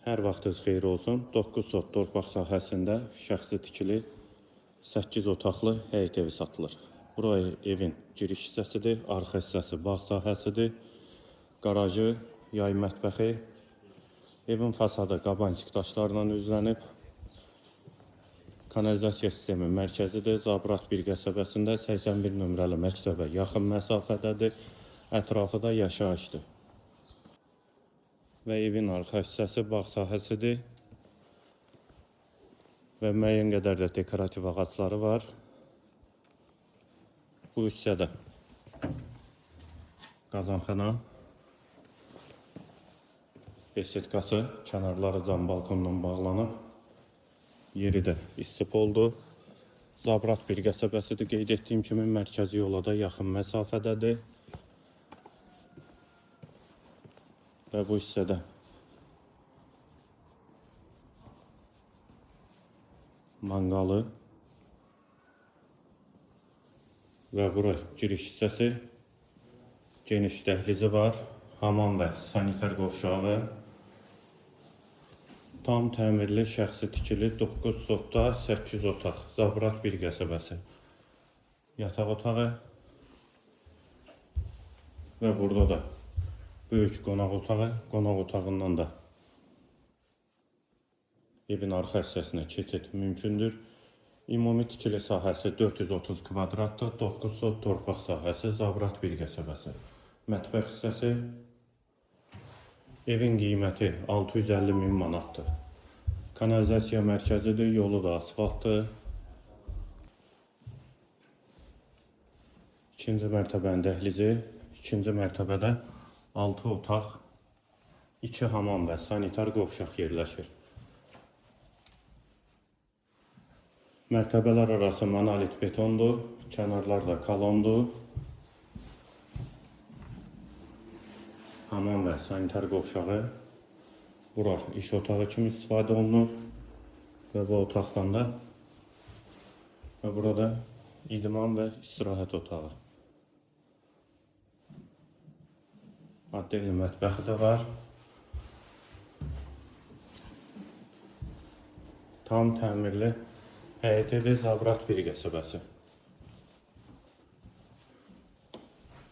Hər vaxtınız xeyir olsun. 9 sot torpaq sahəsində şəxsi tikili 8 otaqlı həyət evi satılır. Buraya evin giriş hissəsidir, arxa hissəsi bağ sahəsidir. Qarajı, yay mətbəxi. Evin fasadı qabançıq daşlarla üzlənib. Kanalizasiya sistemi mərkəzidir. Zabrat bir qəsəbəsində 81 nömrəli məktəbə yaxın məsafədədir. Ətrafı da yaşayışdır. Və evin arxa hissəsi bağ sahəsidir. Və müəyyən qədər də dekorativ ağacları var. Bu hissədə qazanxana, besetkası, kənarları cam balkonla bağlanıb. Yeri də istipoldur. Zabrat bir qəsəbəsidir. Qeyd etdiyim kimi mərkəzi yola da yaxın məsafədədir. Və bu hissədə manqalı və bura giriş hissəsi, geniş dəhlizi var, hamam və sanitar qovşağı. Tam təmirli şəxsi tikili 9 sotda 8 otaq, Zabrat bir qəsəbəsi. Yataq otağı və burada da böyük qonaq otağı, qonaq otağından da evin arxa hissəsinə keçid mümkündür. Ümumi tikili sahəsi 430 kvadratdır, 9 sot torpaq sahəsi, Zabrat bir qəsəbəsi. Mətbəx hissəsi, evin qiyməti 650 min manatdır. Kanalizasiya mərkəzidir, yolu da asfaltdır. İkinci mərtəbənin dəhlizi, ikinci mərtəbədə 6 otaq, 2 hamam və sanitar qovşaq yerləşir. Mərtəbələr arası monolit betondur, kənarlar da kolondur. Hamam və sanitar qovşağı. Bura iş otağı kimi istifadə olunur və bu otaqdan da və burada idman və istirahət otağı. Adeli mətbəxi də var. Tam təmirli həyət evi, Zabrat bir qəsəbəsi.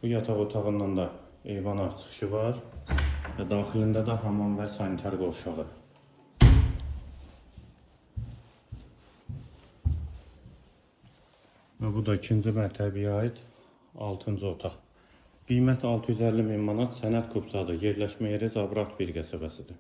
Bu yataq otağından da eyvana çıxışı var və daxilində də hamam və sanitar qovşağı. Və bu da ikinci mərtəbəyə aid 6-cı otaq. Qiymət 650 min manat, sənəd kupçadır. Yerləşmə yeri Zabrat bir qəsəbəsidir.